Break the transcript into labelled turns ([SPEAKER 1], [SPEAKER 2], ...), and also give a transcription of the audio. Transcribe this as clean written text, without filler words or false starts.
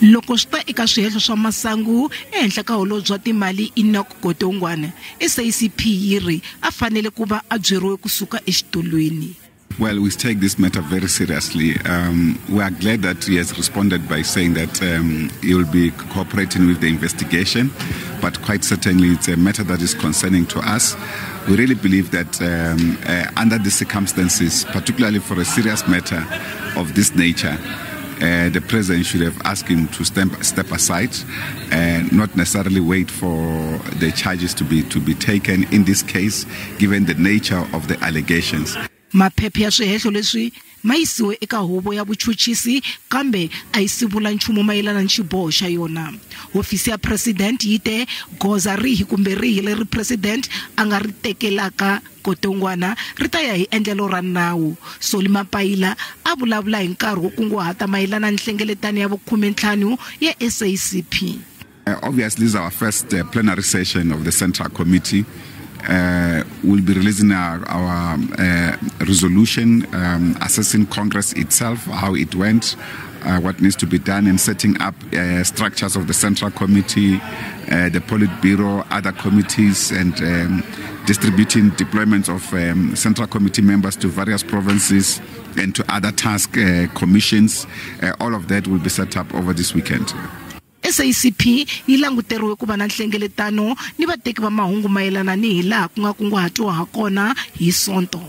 [SPEAKER 1] Loko swi ta eka swihehlo swa masangu ehenhla ka holobye wa timali Enoch Godongwana, SACP yi ri a fanele ku va a byeriwe ku suka exitulwini.
[SPEAKER 2] Well, we take this matter very seriously. We are glad that he has responded by saying that he will be cooperating with the investigation, but quite certainly it's a matter that is concerning to us. We really believe that under the circumstances, particularly for a serious matter of this nature, the president should have asked him to step aside and not necessarily wait for the charges to be taken in this case, given the nature of the allegations.
[SPEAKER 1] Maphephe ya swihehlo leswi ma yisiwe eka huvo ya vuchuchisi, kambe a yi si vula nchumu mayelana ni xiboho xa yona. Hofisi ya president yi te goza rihi kumbe rihi leri president a nga ri tekelaka Godongwana ri ta ya hi endlelo ra nawu. Solly Mapaila a vulavula hi nkarhi wo kunguhata mayelana ni nhlengeletano ya vukhumentlhanu ya SACP.
[SPEAKER 2] Obviously, this is our first plenary session of the Central Committee. We'll be releasing our resolution assessing Congress itself, how it went, what needs to be done, and setting up structures of the Central Committee, the Politburo, other committees, and distributing deployments of Central Committee members to various provinces and to other task commissions. All of that will be set up over this weekend.
[SPEAKER 1] SACP yi languteriwe ku va na nhlengeletano ni vateki va mahungu mayelana ni hi laha ku nga kunguhatiwa ha kona hi Sonto.